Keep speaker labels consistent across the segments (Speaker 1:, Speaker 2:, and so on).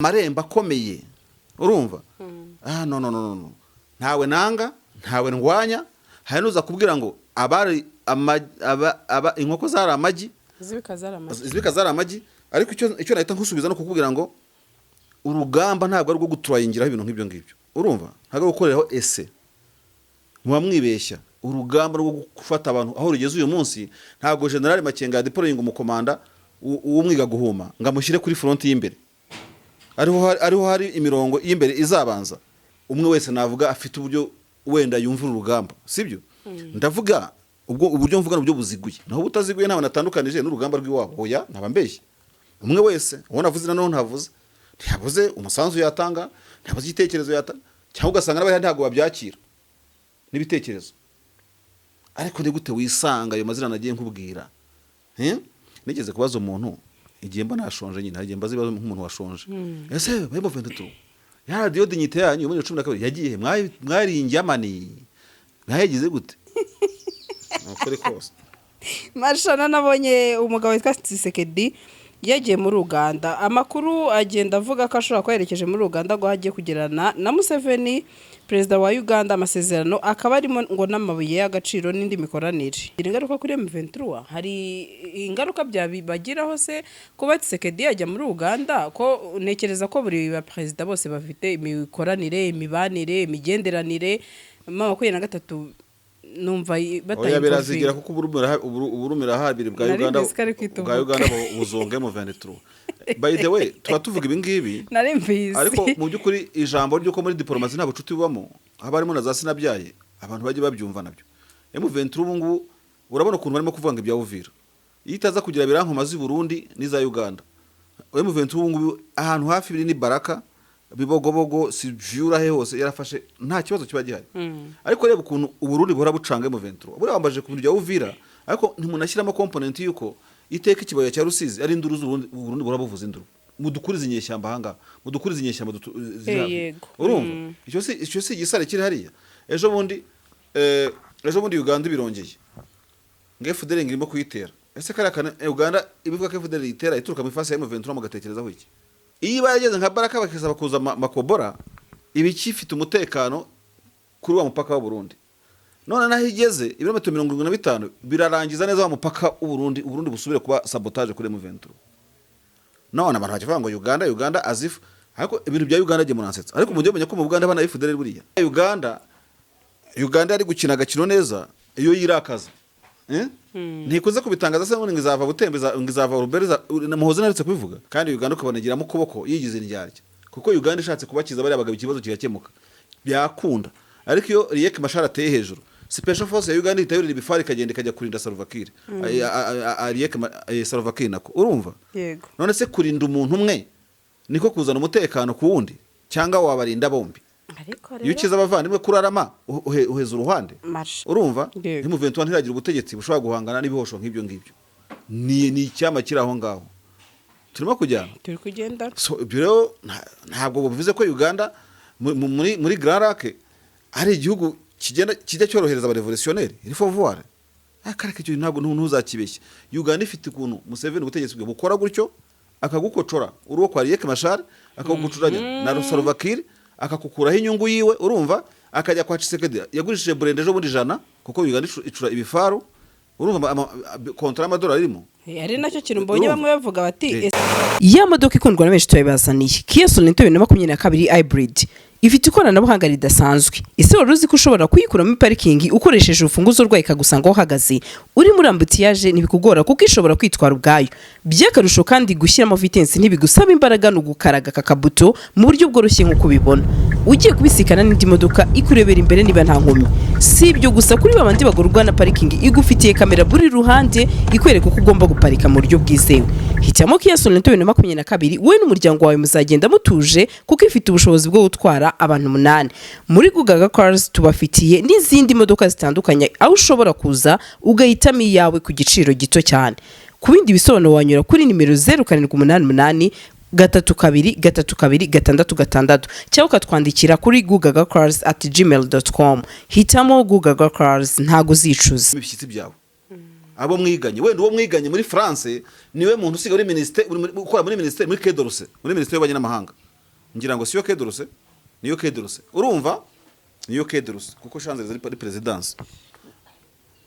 Speaker 1: Amarembo akomeye, urumva? Ah, no, no, no, no, no. Ntawe nanga, ntawe ndwanya. Hari nuza kubwira ngo abari inkoko zari amagi.
Speaker 2: Zibika zari amagi.
Speaker 1: Zibika zari amagi. Ariko icyo nahita nkusubiza no kukubwira ngo urugamba ntabwo ari urwo guturayingiraho ibintu nk'ibyo ngibyo, urumva? Ntabwo ari gukoreraho ese muba mwibeshya. Urugamba rwo gufata abantu aho rugeze uyu munsi, ntabwo General Makenga yadeployinga umukomanda w'umwiga guhuma ngo amushyire kuri front y'imbere, ariho hari imirongo y'imbere izabanza. Umwe wese navuga afite uburyo wenda yumva uru rugamba, sibyo? Ndavuga ubwo uburyo mvuga ni uburyo buziguye, naho ubutaziguye ntawe natandukanije n'urugamba rw'iwabo. Oya, ntaba mbeshye. Umwe wese uwo navuze na ntavuze, ntiyabuze umusanzu yatanga, ntiyabuze igitekerezo yatanga, cyangwa ugasanga n'abari ntabwo babyakira n'ibitekerezo. Ariko ni gute wisanga ayo mazina nagiye nkubwira? Eh? Nigeze kubaza umuntu igihe mba nashonje nyine, hari igihe mbaza ibibazo nk'umuntu washonje: "Ese barimo 23 ya radiyo Dignité yanyu muri 12 yagiye he? Mwari injyamani, mwayigize gute?" Ni ukuri kose.
Speaker 2: Mashana, nabonye umugabo witwa Tshisekedi yagiye muri Uganda. Amakuru agenda avuga ko ashobora kuba yerekeje muri Uganda ngo agiye kugirana na Museveni, perezida wa Uganda, amasezerano akaba arimo ngo n'amabuye y'agaciro n'indi mikoranire. Ingaruka kuri M23, hari ingaruka byabibagiraho se kuba Tshisekedi yajya muri Uganda? Ko ntekereza ko buri ba perezida bose bafite imikoranire, imibanire, imigenderanire, M23 numva
Speaker 1: Oya,
Speaker 2: batayikofi.
Speaker 1: Birazigira, kuko uburumira habiri bwa
Speaker 2: Nari
Speaker 1: Uganda
Speaker 2: mbizi ko ari kwita
Speaker 1: bwa
Speaker 2: uvuga.
Speaker 1: Uganda buzonge M23. By the way, tuba tuvuga ibi ngibi,
Speaker 2: Nari mbizi.
Speaker 1: ariko mu by'ukuri ijambo ry'uko muri diporomasi nta bucuti bubamo, haba harimo na za sinabyaye, abantu bajye babyumva nabyo. M23 ubu ngubu urabona ukuntu barimo kuvuga ngo ibya Uvira, iyo itaza kugira birankoma z'i Burundi n'iza Uganda, M23 ubu ngubu ahantu hafi biri ni Baraka, Bibogobogo, Sivyura, he hose yarafashe, nta kibazo kiba gihari. Ariko reba ukuntu Uburundi buhora bucanga M23. Buriya wambaje ku bintu bya Uvira, ariko ntimunashyiramo component y'uko iteka ikibaya cya Rusizi ari induru z'Uburundi. Uburundi buhora buvuza induru: "Mudukurize inyeshyamba ahangaha, mudukurize inyeshyamba ziri hafi." Urumva? Icyo si igisare kiri hariya. Ejo bundi Uganda ibirongeye ngo FDLR ngo irimo kuyitera. Ese kariya kana Uganda ibivuga ko FDLR itera ituruka mu ifasi ya M23, mugatekerezaho iki? Iyo iba yageze nka Baraka, bakisaba kuza Makobora, iba ikifite umutekano kuri wa mupaka w'u Burundi. None naho igeze ibirometero 75, birarangiza neza wa mupaka w'u Burundi, Uburundi busubire kuba sabotage kuri M23. None abantu bakivuga ngo Uganda, Uganda, as if. Ariko ibintu bya Uganda jye muransetsa. Ariko mujye mumenya ko mu Buganda bana FDLR. Buriya Uganda yari gukina agakino neza iyo yirakaza. Eh? Ntikunze kubitangaza se ngo izava Butembe, ngo izava Ruberi, Muhozi naretse kubivuga. Kandi Uganda ukabonagiramo ukuboko yigize indyarya, kuko Uganda ishatse kubakiza bariya bagabo ikibazo kigakemuka byakunda. Ariko iyo Riek Machar ateye hejuru, Special Force ya Uganda ihita yurira ibifari, ikagenda ikajya kurinda Salva Kiir. Riek Salva Kiir nako, urumva?
Speaker 2: Yego.
Speaker 1: None se kurinda umuntu umwe niko kuzana umutekano ku wundi, cyangwa wabarinda bombi?
Speaker 2: Ariko
Speaker 1: Iyo
Speaker 2: rero
Speaker 1: ukiza abavandimwe kurarama, uheza uruhande.
Speaker 2: Marsha.
Speaker 1: Urumva?
Speaker 2: Yego.
Speaker 1: M23 ntiragira ubutegetsi bushobora guhangana n'ibihosho nk'ibyo ngibyo. Ni icyama kiri aho ngaho turimo kujyana.
Speaker 2: Turi kugenda.
Speaker 1: So ibyo rero ntabwo bivuze ko Uganda muri Grand Lac ari igihugu kigenda kijya cyorohereza abarevolutionnaire. Il faut voir akareka icyo, ntabwo ntuzakibeshye. Uganda ifite ukuntu Museveni ubutegetsi bwe bukora gutyo, akagukocora uri uwo kwa Riek Machar, akagucuranya na Salva Kiir, akakukuraho inyungu yiwe, urumva? Akajya kwa Tshisekedi yagurishije blindé ejo bundi 100, kuko Uganda icura ibifaru, urumva? Contrat y'amadolari irimo.
Speaker 2: Ari nacyo kintu mbonye.
Speaker 1: Urumva?
Speaker 2: Bamwe bavuga bati: "Ya modoka ikundwa na benshi turayibazaniye, Kia Sorento 2022 hybrid, ifite ikoranabuhanga ridasanzwe. Ese wari uzi ko ushobora kuyikura muri parikingi ukoresheje urufunguzo rwayo, ikagusanga aho uhagaze uri muri embouteillage? Ntibikugora kuko ishobora kwitwara ubwayo. By'akarusho kandi, gushyiramo vitesse ntibigusaba imbaraga, ni ugukaraga aka kabuto mu buryo bworoshye nk'uko ubibona. Ugiye kubisikana n'indi modoka, ikurebera imbere niba nta nkomyi. Si ibyo gusa, kuri babandi bagurwa na parikingi, igufitiye kamera buri ruhande ikwereka uko ugomba guparika mu buryo bwizewe. Hitamo Kia Sorento 2022, wowe n'umuryango wawe muzagenda mutuje kuko ifite ubushobozi bwo gutwara abantu umunani. Muri Gugaga Cars tubafitiye n'izindi modoka zitandukanye, aho ushobora kuza ugahitamo iyawe ku giciro gito cyane. Ku bindi bisobanuro wanyura kuri nimero 0788323266 cyangwa ukatwandikira kuri gugagacars@gmail.com. Hitamo Gugaga Cars, ntago uzicuza.
Speaker 1: Ibishyitsi byawe, abo mwiganye, wenda uwo mwiganye muri France niwe muntu usigaye uri minisiteri, ukora muri minisiteri, muri Quai d'Orsay, muri minisiteri y'ububanyi n'amahanga. Ngira ngo siyo Quai d'Orsay, niyo Quai d'Orsay, urumva, niyo Quai d'Orsay, kuko Champs-Élysées ari présidence.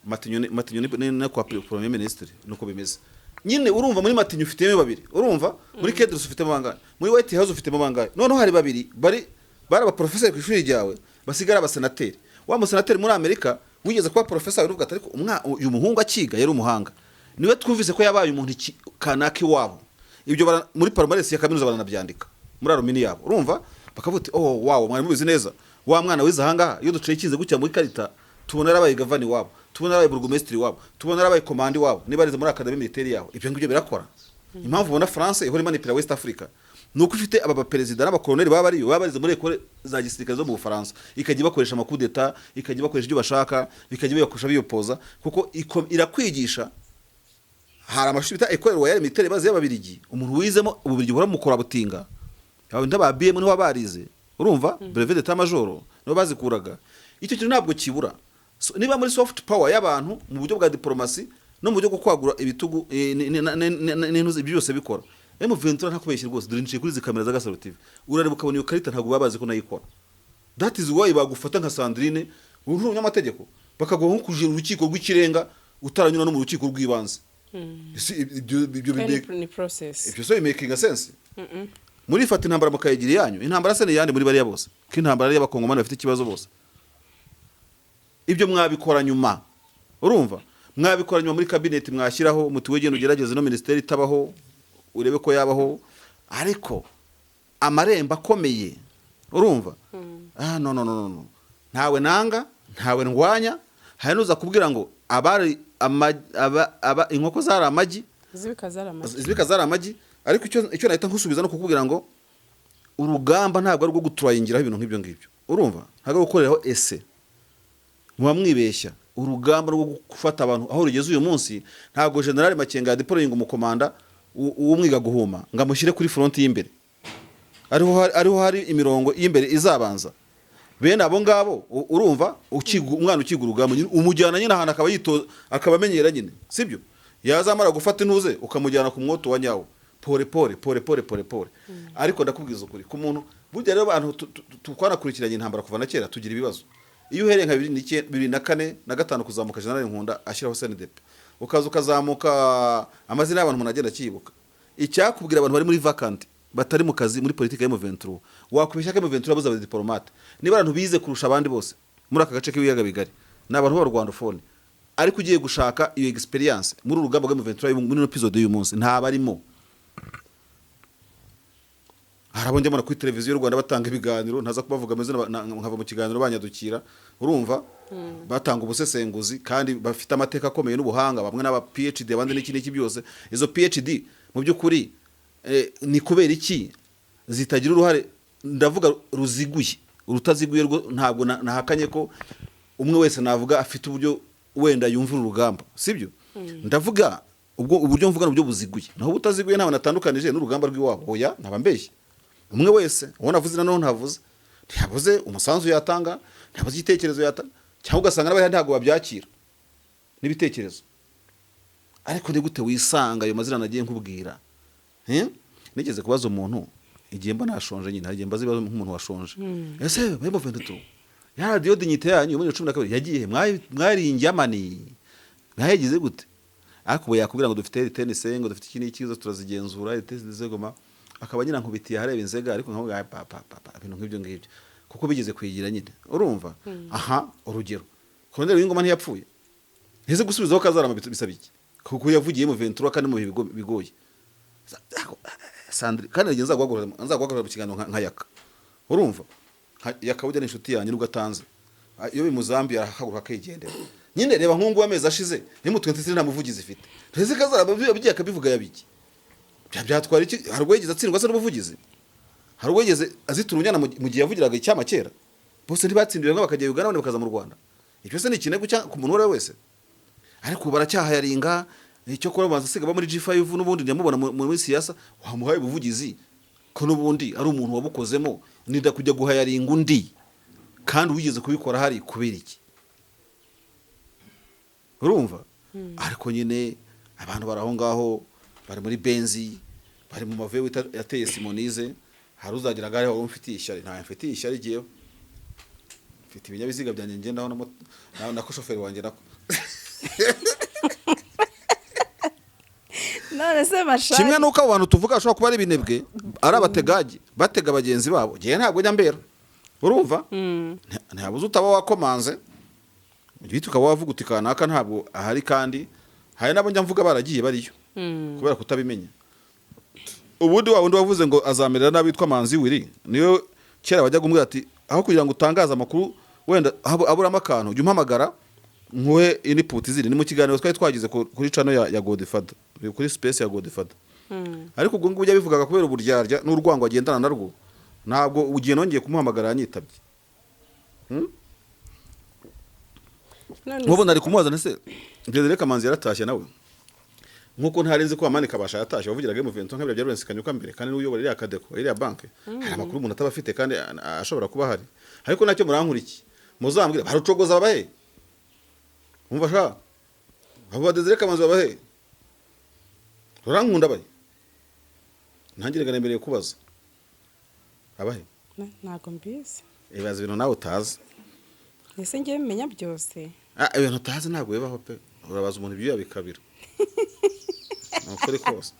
Speaker 1: Matignon ni kwa premier ministre, nuko bimeze nyine. Urumva, muri Matignon ufitemo babiri, urumva, muri Quai d'Orsay ufitemo bangahe, muri White House ufitemo bangahe? Noneho hari babiri bari abaprofeseri ku ishuri ryawe, basigara abasenateri. Wa musenateri muri Amerika wigeze kuba professor, uruvuga ati: "Ariko uyu muhungu akiga yari umuhanga, niwe twumvise ko yabaye umuntu iki kanaka iwabo." Ibyo muri palmarès ya kaminuza baranabyandika, muri alumni yabo, urumva, bakavuga ati: "Oh wow, mwari mubizi neza, wa mwana wize ahangaha, iyo duciye ikize gutya muri karita, tubona yarabaye gavani wabo, tubona yarabaye burugumesitiri wabo, tubona yarabaye commandant wabo, niba arize muri académie militaire yaho." Ibyo ngibyo birakora. Impamvu ubona France ihora imanipira West Africa ni uko ifite aba baperezida n'abakoloneli baba bariyo, baba barize muri école za gisirikare zo mu Bufaransa, ikajya ibakoresha amakudeta, ikajya ibakoresha ibyo bashaka, bikajya bibakoresha biyopoza, kuko irakwigisha. Hari amashuri bita École Royale Militaire bazi y'Ababirigi. Umuntu wizemo Ububirigi buhora mukora butinga, abandi ba BM niho barize, urumva, brevet d'état major niho bazikuraga. Icyo kintu ntabwo kibura. So, niba muri soft power y'abantu mu buryo bwa diplomasi no mu buryo bwo kwagura ibitugu, n'intuzi, ibyo byose bikora. M23, ntakubeshye rwose, dore nciye kuri izi kamera za Gasaro TV, urareba ukabona iyo karita ntabwo baba bazi ko nayikora. That is why bagufata nka Sandrine, uri umunyamategeko, bakaguha nko kujira urukiko rw'ikirenga utaranyura no mu rukiko rw'ibanze. Ese ibyo
Speaker 2: Kandi ni process.
Speaker 1: Ibyo so making sense? Murifata intambara mukayigira iyanyu. Intambara se ni iyande muri bariya bose, ko intambara ari iy'Abakongomani bafite ikibazo bose? Ibyo mwabikora nyuma, urumva, mwabikora nyuma muri cabinet, mwashyiraho muti: "Wegenda ugerageze no minisiteri itabaho, urebe ko yabaho." Ariko amarembo akomeye, urumva, ah no, no, no, no, ntawe nanga, ntawe ndwanya. Hari nuza kubwira ngo abari aba inkoko zari amagi,
Speaker 2: zibika zari amagi,
Speaker 1: zibika zari amagi. Ariko icyo nahita nkusubiza no kukubwira ngo urugamba ntabwo ari urwo guturayingiraho ibintu nk'ibyo ngibyo, urumva, ntabwo ari gukoreraho ese muba mwibeshya. Urugamba rwo gufata abantu aho rugeze uyu munsi, ntabwo General Makenga yadeployinga umukomanda w'umwiga guhuma ngo amushyire kuri front y'imbere, ariho hari imirongo y'imbere izabanza. Bene abo ngabo, urumva, umwana ukiga urugamba nyine, umujyana nyine ahantu akaba yitoza, akaba amenyera nyine, sibyo? Yazamara gufata intuze, ukamujyana ku mwoto wa nyawo, pole pole, pole pole, pole pole. Ariko ndakubwiza ukuri, ku muntu burya rero, abantu twanakurikiranye intambara kuva na kera, tugira ibibazo. Iyo uhereye nka 2009, 2004 na 5 kuzamuka, General Nkunda ashyiraho CNDP, ukaza ukazamuka, amazina y'abantu umuntu agenda akiyibuka. Icyakubwira abantu bari muri vacant, batari mu kazi muri politiki ya M23, wakubeshya ko M23 yabuze abadiplomate. Niba abantu bize kurusha abandi bose muri aka gace k'ibiyaga bigari ni abantu b'Abarwandophone, ariko ugiye gushaka iyo experience muri uru rugamba rwa M23 muri ino episode y'uyu munsi, ntabarimo. Hari abo njya mbona kuri televiziyo y'u Rwanda batanga ibiganiro, ntaza kubavuga amazina, nkava mu kiganiro banyadukira, urumva, batanga ubusesenguzi kandi bafite amateka akomeye n'ubuhanga, bamwe n'aba PhD, abandi n'iki n'iki byose. Izo PhD mu by'ukuri, ni kubera iki zitagira uruhare? Ndavuga ruziguye, urutaziguye rwo ntabwo nahakanye ko umwe wese navuga afite uburyo wenda yumva uru rugamba, sibyo? Ndavuga ubwo uburyo mvuga ni uburyo buziguye, naho ubutaziguye ntabwo natandukanije n'urugamba rw'iwabo. Oya, ntaba mbeshye. Umwe wese uwo navuze na none ntavuze, ntiyabuze umusanzu yatanga, ntiyabuze igitekerezo yatanga, cyangwa ugasanga n'abari ntabwo babyakira n'ibitekerezo. Ariko ni gute wisanga ayo mazina nagiye nkubwira? Eh? Nigeze kubaza umuntu igihe mba nashonje nyine, hari igihe mbaza ibibazo nk'umuntu washonje: "Ese M 23 ya radiyo Dignité yanyu muri 12 yagiye he? Mwaringiye amani, mwayigize gute?" Ariko ubu yakubwira ngo dufite RTNC, ngo dufite iki n'iki, zo turazigenzura RTNC Goma, akaba nyina nkubitiye ahareba inzega. Ariko nkavuga pa pa pa pa, ibintu nk'ibyo ngibyo, kuko bigeze kuyigira nyine, urumva. Aha urugero, Colonel Wingoma ntiyapfuye? Nteze gusubizaho Kazarama bisaba iki, kuko yavugiye mu 23 kandi mu bihe bigoye. Sandri kandi nagiye nzaguhagarara mu kiganiro nka Yaka, urumva. Yaka burya ni inshuti yanjye nubwo atanze. Iyo bimuzambiye arahaguruka akigendera nyine. Reba nk'ubu amezi ashize nimutwe ntese nta muvugizi ifite, ntese Kazarama bigiye akabivuga yabiki? Byatwara iki? Hari ubwo yigeze atsindwa se n'ubuvugizi? Hari ubwo yigeze azitura urunyana mu gihe yavugiraga icyama kera? Bose ntibatsindiwe bamwe bakajya Uganda, abandi bakaza mu Rwanda? Icyo se ni ikirego ku muntu uwo ari we wese? Ariko ubu baracyahayaringa. Icyo kuba babanza asiga muri G5, n'ubundi ndamubona muri siyasa, wamuhaye ubuvugizi ko n'ubundi ari umuntu wabukozemo, ninda kujya guhayaringa undi kandi wigeze kubikora hari kubera iki? Urumva, ariko nyine abantu bari aho ngaho, bari muri benzi, bari mu mavuyo yateye Simonize. Hari uzagira ngo ariho mfitiye ishyari. Ntawe mfitiye ishyari. Jyewe mfite ibinyabiziga byanjye ngendaho nako shoferi wanjye nako.
Speaker 2: None se Mashari,
Speaker 1: Kimwe n'uko abo bantu tuvuga bashobora kuba ari ibinebwe, ari abategagi, batega bagenzi babo. Njyewe ntabwo njya mbera, urumva? Ntihabuze utaba wakomanze, bityo ukaba wavuga uti kanaka ntabwo ahari. Kandi hari n'abo njya mvuga baragiye bariyo kubera kutabimenya. Ubundi wa wundi wavuze ngo azamerera nabi witwa Manzi Wiri, niyo kera wajyaga umubwira ati aho kugira ngo utangaze amakuru wenda aburamo akantu, jya umpamagara nkuhe input ziri. Ni mu kiganiro twari twagize kuri channel ya Godfather, kuri space ya Godfather. Ariko ubwo ngubwo yabivugaga kubera uburyarya n'urwango agendana narwo. Ntabwo ugiye nongeye kumuhamagara yanyitabye.
Speaker 2: None
Speaker 1: Nk'ubu nari kumubaza, ntese Desire Kamanzi yaratashye nawe? Nkuko ntari nzi ko Amani Kabasha yatashye, wavugiraga M23 nk'ibyo bya Lawrence Kanyuka mbere, kandi n'uyobora iriya Kadeko, iriya banke. Hari amakuru umuntu ataba afite kandi ashobora kuba ahari, ariko nacyo murankurikiye muzambwira. Barucogoza babahe? Umva sha, abo ba Desire Kamanzi babahe? Rurankunda bahe? Ntangire nemereye kubaza abahe?
Speaker 2: Ntabwo mbizi.
Speaker 1: Ibaza ibintu nawe utazi.
Speaker 2: Ese ngiye menya byose?
Speaker 1: Ah, ibintu utazi ntabwo bibaho pe. Urabaza umuntu ibyuya bikabira, ni ukuri kose.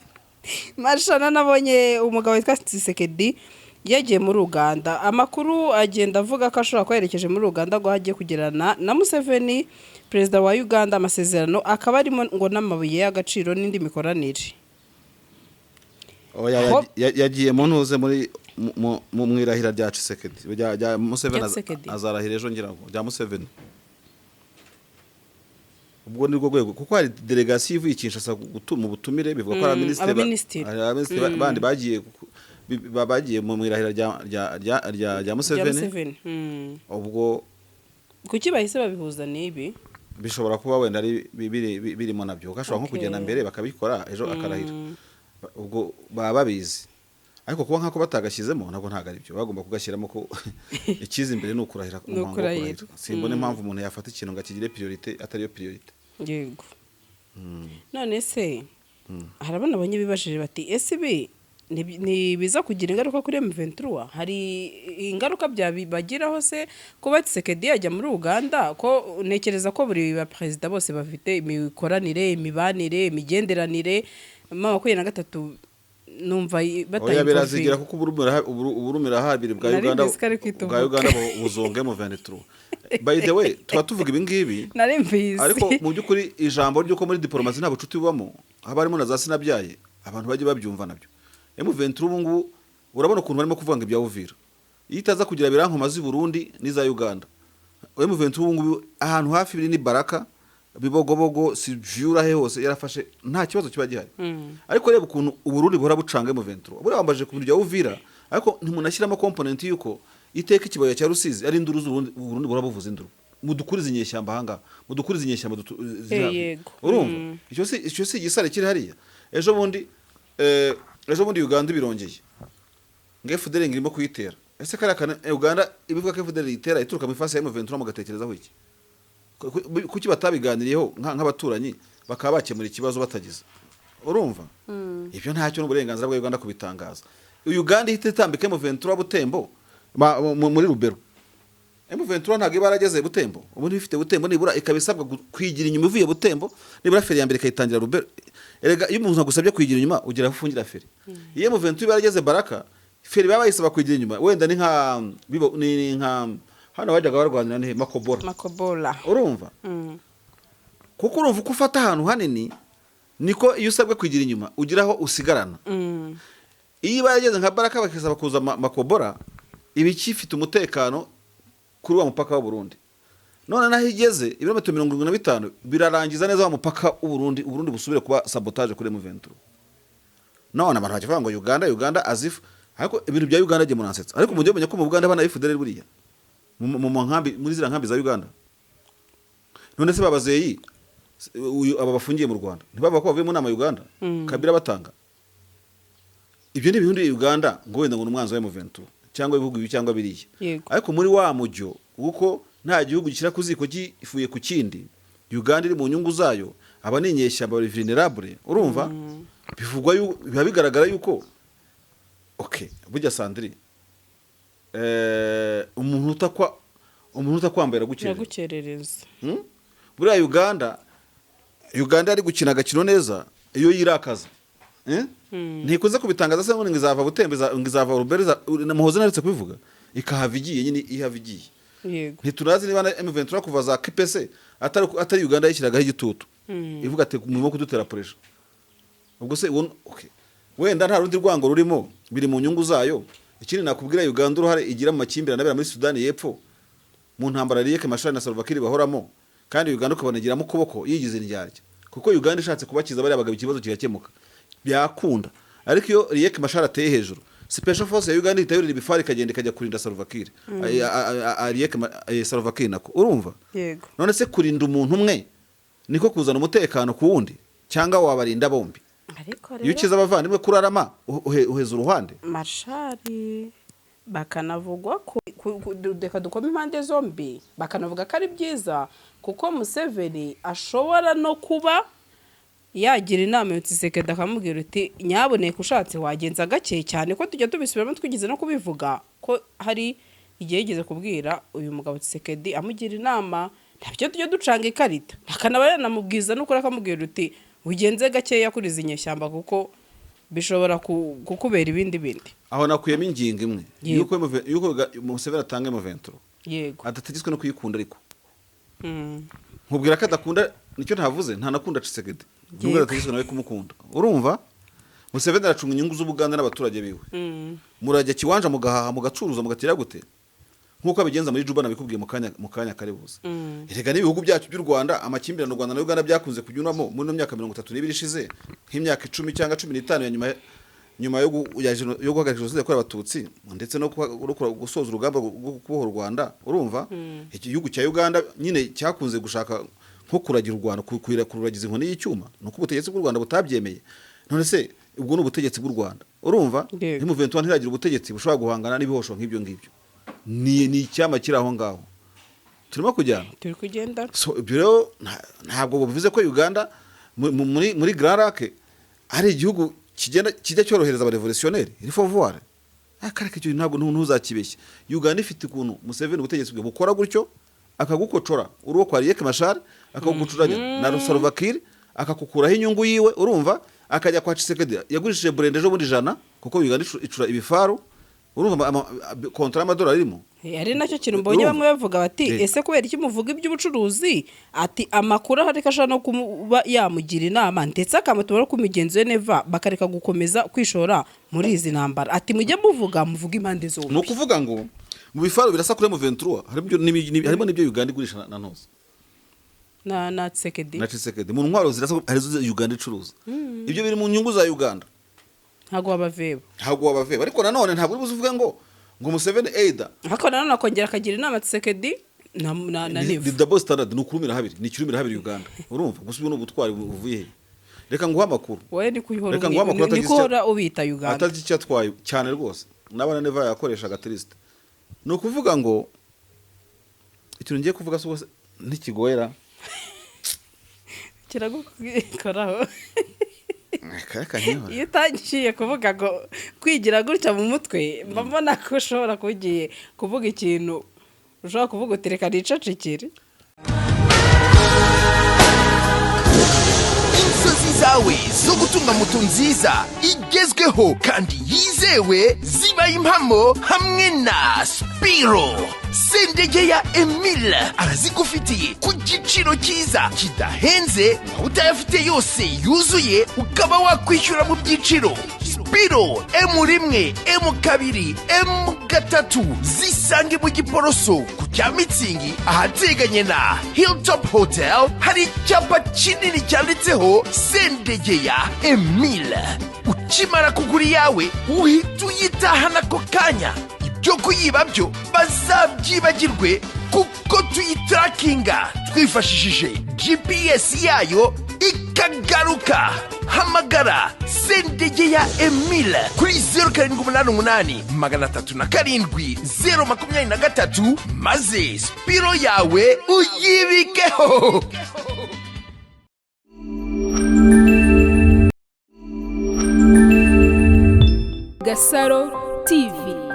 Speaker 2: Mashana, nabonye umugabo witwa Tshisekedi yagiye muri Uganda. Amakuru agenda avuga ko ashobora kuba yerekeje muri Uganda ngo agiye kugirana na Museveni, perezida wa Uganda, amasezerano akaba arimo ngo n'amabuye y'agaciro n'indi mikoranire.
Speaker 1: Oya, yagiye mu ntuze muri mu irahira rya Tshisekedi, rya Museveni.
Speaker 2: Rya Tshisekedi.
Speaker 1: Azarahira ejo ngira ngo, rya Museveni. Ubwo ni rwo rwego, kuko hari delegasiyo ivuye i Kinshasa mu butumire, bivuga ko ari abaminisitiri
Speaker 2: Abaminisitiri.
Speaker 1: Hari abaminisitiri bandi bagiye bagiye mu irahira rya
Speaker 2: Rya
Speaker 1: Museveni.
Speaker 2: Museveni.
Speaker 1: Ubwo
Speaker 2: Kuki bahise babihuza n'ibi?
Speaker 1: Bishobora kuba wenda ari birimo nabyo, kuko ashobora nko kugenda mbere bakabikora, ejo akarahira. Ubwo baba babizi, ariko kuba nk'ako batagashyizemo ntabwo ari byo. Bagomba kugashyiramo ko ikiza imbere ni ukurahira,
Speaker 2: Ni
Speaker 1: umuhango wo
Speaker 2: ukurahira.
Speaker 1: kurahira. Simbona impamvu umuntu yafata ikintu ngo akigire priorité atariyo priorité.
Speaker 2: Yego. None se hari abana bibajije bati: ese ibi ntibiza kugira ingaruka kuri M23? Hari ingaruka byabibagiraho se kuba Tshisekedi yajya muri Uganda? Ko ntekereza ko buri ba perezida bose bafite imikoranire, imibanire, imigenderanire, M23 numva
Speaker 1: Oya,
Speaker 2: batayivuye.
Speaker 1: Birazigira, kuko uburumira habiri bwa
Speaker 2: Nari
Speaker 1: Uganda
Speaker 2: mbizi ko ari kwita
Speaker 1: bwa
Speaker 2: uvuga.
Speaker 1: Uganda buzonge M23. By the way, tuba tuvuga ibi ngibi,
Speaker 2: Nari mbizi.
Speaker 1: ariko mu by'ukuri ijambo ry'uko muri diporomasi nta bucuti bubamo, haba harimo na za sinabyaye, abantu bajye babyumva nabyo. M23 ubu ngubu urabona ukuntu barimo kuvuga ngo ibya Uvira, iyo itaza kugira birankoma z'i Burundi n'iza Uganda, M23 ubu ngubu ahantu hafi biri ni Baraka, Bibogobogo, Sivyura, he hose yarafashe, nta kibazo kiba gihari. Ariko reba ukuntu Uburundi buhora bucanga M23. Buriya wambaje ku bintu bya Uvira, ariko ntimunashyiramo component y'uko iteka ikibaya cya Rusizi ari induru z'Uburundi. Uburundi buhora buvuza induru: mudukurize inyeshyamba ahangaha, mudukurize inyeshyamba ziri hafi. Urumva, icyo si igisare kiri hariya. Ejo bundi Uganda ibirongeye ngo FDLR irimo kuyitera. Ese kariya kana Uganda ibivuga ko FDLR itera ituruka mu ifasi ya M23, mugatekerezaho iki? Kuki batabiganiriyeho nk'abaturanyi bakaba bakemura ikibazo batagize? Urumva, ibyo ntacyo, n'uburenganzira bwa Uganda kubitangaza. Uganda ihita itambika M23 Butembo, muri Rubero. M23 ntabwo iba yarageze Butembo, ubu ifite Butembo, nibura ikaba isabwa kwigira inyuma ivuye Butembo, nibura feri ya mbere ikayitangira Rubero. Erega iyo umuntu agusabye kwigira inyuma, ugira aho ufungira feri. Iyo M23 iba yarageze Baraka, feri baba bayisaba kwigira inyuma, wenda ni nka ni nka hano bajyaga barwanira, ni Makobora.
Speaker 2: Makobola.
Speaker 1: Urumva, kuko urumva uko ufata ahantu hanini, niko iyo usabwe kwigira inyuma ugira aho usigarana. Iyo iba yarageze nka Baraka, bakisaba kuza Makobora, iba ikifite umutekano kuri wa mupaka w'u Burundi. None naho igeze ibirometero 75, birarangiza neza wa mupaka w'u Burundi, Uburundi busubire kuba sabotage kuri M23. None abantu bakivuga ngo Uganda, Uganda, as if. Ariko ibintu bya Uganda jye muransetsa. Ariko mujye mumenya ko mu Buganda bana FDLR buriya mu nkambi, muri ziriya nkambi za Uganda. None se babazeyi uyu aba bafungiye mu Rwanda ntibaba ko bavuye mu nama ya Uganda, Kabila batanga? Ibyo ni ibintu Uganda ngo wenda ngo ni umwanzi wa M23 cyangwa ibihugu ibi cyangwa biriya. Ariko muri wa mujyo kuko nta gihugu gishyira ku ziko gifuye ku kindi, Uganda iri mu nyungu zayo. Aba ni inyeshyamba, bari vulnerable. Urumva, bivugwa biba bigaragara yuko Okay, burya Sandri, umuntu utakwambaye aragukerera.
Speaker 2: Iragukerereza.
Speaker 1: Buriya Uganda yari gukina agakino neza iyo yirakaza. Eh? Ntikunze kubitangaza se ngo izava Butembe, ngo izava Ruberi, Muhoza naretse kubivuga, ikahava igiye nyine, ihava igiye. Ntiturazi niba na M23 kuva za KPC atari Uganda yishyiragaho igitutu, ivuga ati murimo kudutera pressure. Ubwo se okay, wenda nta rundi rwango rurimo, biri mu nyungu zayo. Ikindi nakubwira, Uganda uruhare igira mu makimbirane abera muri Sudani y'Epfo, mu ntambara Riek Machar na Salva Kiir bahoramo, kandi Uganda ukabona igiramo ukuboko yigize indyarya, kuko Uganda ishatse kubakiza bariya bagabo ikibazo kigakemuka byakunda. Ariko iyo Riek Machar ateye hejuru, Special Force ya Uganda ihita yurira ibifari, ikagenda ikajya kurinda Salva Kiir. Riek Salva Kiir nako, urumva?
Speaker 2: Yego.
Speaker 1: None se kurinda umuntu umwe niko kuzana umutekano ku wundi, cyangwa wabarinda bombi?
Speaker 2: Ariko
Speaker 1: Iyo ukiza abavandimwe kurarama, uheza uruhande.
Speaker 2: Mashari bakanavugwa ko reka dukome impande zombi, bakanavuga ko ari byiza kuko Museveni ashobora no kuba yagira inama ya Tshisekedi, akamubwira uti nyaboneka ushatse wagenza gake cyane, ko tujya tubisubiramo, twigeze no kubivuga ko hari igihe yigeze kubwira uyu mugabo Tshisekedi amugira inama, ntabyo tujya ducanga ikarita, akanaba yanamubwiza n'ukuri, akamubwira uti ugenze gakeya kuri izi nyeshyamba kuko bishobora kukubera ibindi bindi.
Speaker 1: Aho nakuyemo ingingo imwe. Yuko Museveni atanga M23, adategetswe no kuyikunda, ariko nkubwira ko adakunda, nicyo ntavuze, ntanakunda Tshisekedi nubwo adategetswe nawe kumukunda. Urumva, Museveni aracunga inyungu z'Ubuganda n'abaturage biwe. Murajya kiwanja, mugahaha, mugacuruza, mugatira gute, nk'uko abigenza muri Juba, nabikubwiye mu kanya kari buze. Erega n'ibihugu byacu by'u Rwanda, amakimbirane u Rwanda na Uganda byakunze kunyuramo muri ino myaka 32 ishize, nk'imyaka 10 cyangwa 15 ya nyuma yo guhagarika jenoside yakorewe Abatutsi, ndetse no gusoza urugamba rwo kubohora u Rwanda. Urumva, iki gihugu cya Uganda nyine cyakunze gushaka nko kuragira u Rwanda, kururagiza inkoni y'icyuma, nuko ubutegetsi bw'u Rwanda butabyemeye. None se ubwo ni ubutegetsi bw'u Rwanda, urumva?
Speaker 2: Yego.
Speaker 1: M23 ntiragira ubutegetsi bushobora guhangana n'ibihosho nk'ibyo ngibyo, ni icyama kiri aho ngaho turimo kujyana.
Speaker 2: Turi kugenda.
Speaker 1: So ibyo rero ntabwo bivuze ko Uganda muri Grand Lac ari igihugu kigenda kijya cyorohereza abarevolutionnaire. Il faut voir akareka icyo, ntabwo ntuzakibeshye. Uganda ifite ukuntu Museveni ubutegetsi bwe bukora gutyo, akagukocora uri uwo kwa Riek Machar, akagucuranya na Salva Kiir, akakukuraho inyungu yiwe, urumva, akajya kwa Tshisekedi yagurishije burende ejo bundi 100, kuko Uganda icura ibifaru, urumva, contrat y'amadolari irimo.
Speaker 2: Ari nacyo kintu mbonye.
Speaker 1: Urumva?
Speaker 2: Bamwe bavuga bati ese kubera iki muvuga iby'ubucuruzi? Ati amakuru ahari ko ashobora no kuba yamugira inama, ndetse akamutuma no ku migenzo ye neva, bakareka gukomeza kwishora muri izi ntambara. Ati mujye muvuga impande
Speaker 1: Ni
Speaker 2: zombi.
Speaker 1: ukuvuga ngo mu bifaru birasa kuri M23 harimo harimo n'ibyo Uganda igurisha na ntoza
Speaker 2: na Tshisekedi.
Speaker 1: Na Tshisekedi. Mu ntwaro zirasa hari izo Uganda icuruza, ibyo biri mu nyungu za Uganda.
Speaker 2: Ntabwo wabaveba.
Speaker 1: Ntabwo wabaveba, ariko nanone ntabwo uri buze uvuge ngo Museveni either
Speaker 2: Ariko nanone akongera akagira inama Tshisekedi na
Speaker 1: ni
Speaker 2: Neva.
Speaker 1: Double standard, ni ukurumira habiri, ni ikirumira habiri Uganda, urumva? Gusa ubu ni ubutwari buvuye he? Reka nguhe amakuru.
Speaker 2: Wowe ni kuyihora
Speaker 1: Reka nguhe amakuru
Speaker 2: ni kuhora ubita Uganda.
Speaker 1: Atazi icyo atwaye cyane rwose, n'abana Neva yakoreshaga triste. Ni ukuvuga ngo ikintu ngiye kuvuga se ubwo ntikigoyera?
Speaker 2: Kiragukoraho.
Speaker 1: Reka nkihore.
Speaker 2: Iyo utangiye kuvuga ngo kwigira gutya mu mutwe, mba mbona ko ushobora kuba ugiye kuvuga ikintu, ushobora kuvuga uti reka nicecekere.
Speaker 3: Inzozi zawe zo gutunga moto nziza igezweho kandi yizewe zibaye impamo hamwe na Spiro. Sendegeya Emile arazigufitiye ku giciro cyiza kidahenze, waba utayafite yose yuzuye ukaba wakwishyura mu byiciro. Spiro M1, M2, M3 zisange mu Giporoso ku cya Mitsingi, ahateganye na Hilltop Hotel, hari icyapa kinini cyanditseho Sendegeya Emile. Ukimara kugura iyawe uhita uyitahana ako kanya, ibyo kuyiba byo bazabyibagirwe kuko tuyitarakinga twifashishije GPS yayo ikagaruka. Hamagara Sendegeya Emile kuri 0788 307 023, maze Spiro yawe uyibikeho.
Speaker 4: Agasaro TV.